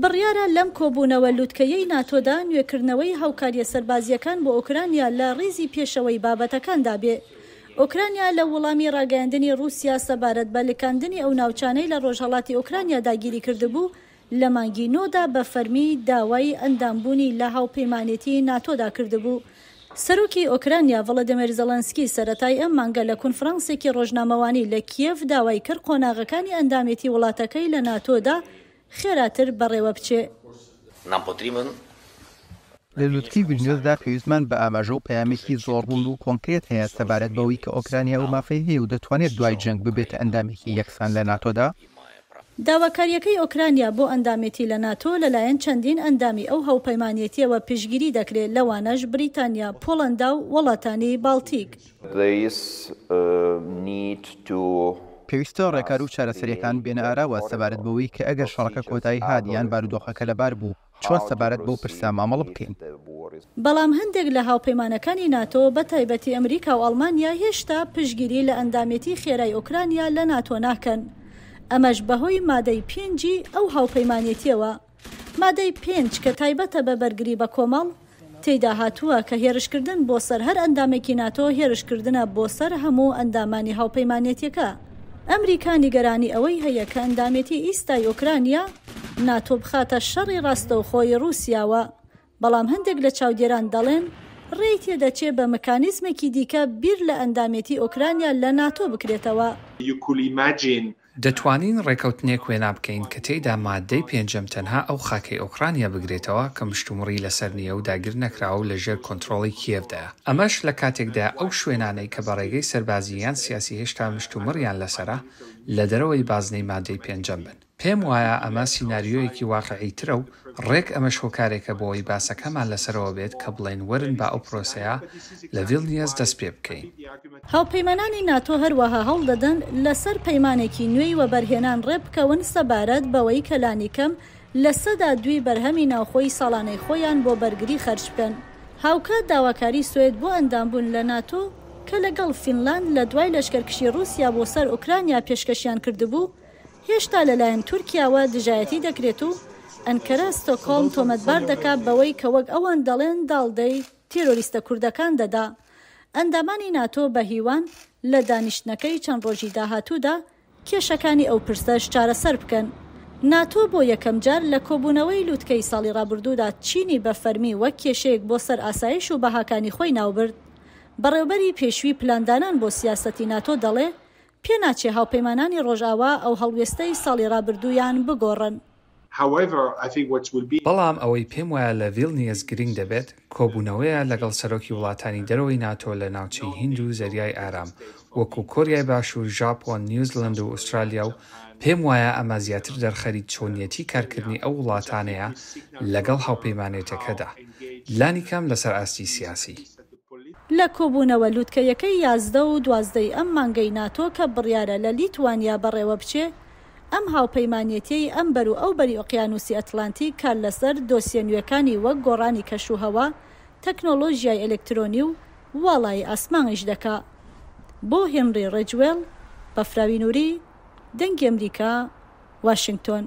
بڕیارە لەم کۆبوونەوە لوتکەیەی ناتۆدا نوێکردنەوەی هاوکارییە سەربازییەکان بۆ ئۆکرانیا لە ڕیزی پێشەوەی بابەتەکاندا بێ. ئۆکرانیا لە وڵامی ڕاگەیاندنی ڕووسیا سەبارەت بە لکاندنی ئەو ناوچانەی لە ڕۆژهەڵاتی ئۆکرانیا داگیری کردبوو، لە مانگی نۆدا بە فەرمی داوای ئەندامبوونی لە هاوپەیمانێتی ناتۆدا کردبوو. سەرۆکی ئۆکرانیا ڤڵادیمێر زێڵێنسکی سەرەتای ئەم مانگە لە کونفرانسێکی ڕۆژنامەوانی لە کیێڤ داوای کرد قۆناغەکانی ئەندامێتی وڵاتەکەی لە ناتۆدا خێراتر بەڕێوەبچێ. لە لوتکەی ڤیلنیۆسدا پێویستمان بە ئاماژە و پەیامێکی زۆر ڕوون و کۆنکرێت هەیە سەبارەت بەوەی کە ئۆکرانیا ئەو مافەی هەیە و دەتوانێت دوای جەنگ ببێتە ئەندامێکی یەکسان لە ناتۆدا. داواکارییەکەی ئۆکرانیا بۆ ئەندامێتی لە ناتۆ لەلایەن چەندین ئەندامی ئەو هاوپەیمانێتییەوە پشتگیری دەکرێت، لەوانەش بریتانیا، پۆڵەندا و وڵاتانی باڵتیک. پێویستە ڕێکار و چارەسەرییەکان بێنە ئاراوە سەبارەت بەوەی کە ئەگەر شەڕەکە کۆتایی هات یان بارودۆخەکە لەبار بوو، چۆن سەبارەت بەو پرسە مامەڵە بکەین. بەڵام هەندێک لە هاوپەیمانەکانی ناتۆ، بە تایبەتی ئەمریکا و ئەڵمانیا هێشتا پشتگیری لە ئەندامێتی خێرای ئۆکرانیا لە ناتۆ ناکەن، ئەمەش بەهۆی مادەی پێنجی ئەو هاوپەیمانێتییەوە. مادەی پێنج کە تایبەتە بە بەرگری بەکۆمەڵ، تێیدا هاتووە کە هێرشکردن بۆ سەر هەر ئەندامێکی ناتۆ هێرشکردنە بۆ سەر هەموو ئەندامانی هاوپەیمانێتیەکە. ئەمریکا نیگەرانی ئەوەی هەیە کە ئەندامێتی ئیستای ئۆکرانیا، ناتۆ بخاتە شەڕی ڕاستەوخۆی ڕووسیاوە. بەڵام هەندێک لە چاودێران دەڵێن ڕێی تێدەچێ بە مکانیزمێکی دیکە بیر لە ئەندامێتی ئۆکرانیا لە ناتۆ بکرێتەوە. دەتوانین ڕێکەوتنێک وێنا بکەین کە تێیدا ماددەی پێنجەم تەنها ئەو خاکەی ئۆکرانیا بگرێتەوە کە مشتومڕی لەسەر نییە و داگیر نەکراوە و لەژێر کۆنترۆڵی کیێڤدایە. ئەمەش لە کاتێکدایە ئەو شوێنانەی کە بە ڕێگەی سەربازی یان سیاسی هێشتا مشتومڕیان لەسەرە لە دەرەوەی بازنەی ماددەی پێنجەم بن. پێم وایە ئەمە سیناریۆیەکی واقیعیترە و ڕێک ئەمەش هۆکارێکە بۆ ئەوەی باسەکەمان لەسەرەوە بێت کە بڵێین وەرن با ئەو پرۆسەیە لە ڤیلنیەس دەست پێ بکەین. هاوپەیمانانی ناتۆ هەروەها هەوڵدەدەن لەسەر پەیمانێکی نوێی وەبەرهێنان ڕێکبکەون سەبارەت بەوەی کە لانیکەم 2% بەرهەمی ناوخۆی ساڵانەی خۆیان بۆ بەرگری خەرج بکەن. هاوکات داواکاری سوێد بۆ ئەندامبوون لە ناتۆ کە لەگەڵ فینلاند لە دوای لەشکەرکشی ڕووسیا بۆ سەر ئۆکرانیا پێشکەشیان کردبوو، هێشتا لەلایەن تورکیاوە دژایەتی دەکرێت و ئەنکەرە ستۆکهۆڵم تۆمەتبار دەکات بەوەی کە وەک ئەوان دەڵێن داڵدەی تیرۆریستە کوردەکان دەدا. ئەندامانی ناتۆ بە هیوان لە دانیشتنەکەی چەند ڕۆژی داهاتوودا کێشەکانی ئەو پرسەش چارەسەر بکەن. ناتۆ بۆ یەکەمجار لە کۆبوونەوەی لوتکەی ساڵی ڕابردوودا چینی بە فەرمی وەک کێشەیەک بۆ سەر ئاسایش و بەهاکانی خۆی ناوبرد. بەڕێوبەری پێشوی پلاندانان بۆ سیاسەتی ناتۆ دەڵێ پێناچێ هاوپەیمانانی ڕۆژئاوا ئەو هەڵوێستەی ساڵی ڕابردوویان بگۆڕن. بەڵام ئەوەی پێم وایە لە ڤیلنیەس گرنگ دەبێت، کۆبوونەوەیە لەگەڵ سەرۆکی وڵاتانی دەرەوەی ناتۆ لە ناوچەی هیند و زەریای ئارام، وەکو کۆریای باشوور، ژاپۆن، نیوزلەند و ئوسترالیا و پێم وایە ئەمە زیاتر دەرخەری چۆنیەتی کارکردنی ئەو وڵاتانەیە لەگەڵ هاوپەیمانێتەکەدا، لانیکەم لەسەر ئاستی سیاسی. لە کۆبوونەوە لوتکەیەکەی 11 و 12 ی ئەم مانگەی ناتۆ کە بڕیارە لە لیتوانیا بەڕێوەبچێ، ئەم هاوپەیمانێتیەی ئەم بەر و ئەو بەری ئۆقیانوسی ئەتلانتیک کار لەسەر دۆسیە نوێکانی وەک گۆڕانی کەشوهەوا، تەکنۆلۆژیای ئەلکترۆنی و واڵایی ئاسمانیش دەکا. بۆ هێنری ڕێجوێڵ، بەفراوی نوری، دەنگی ئەمریکا، واشنگتۆن.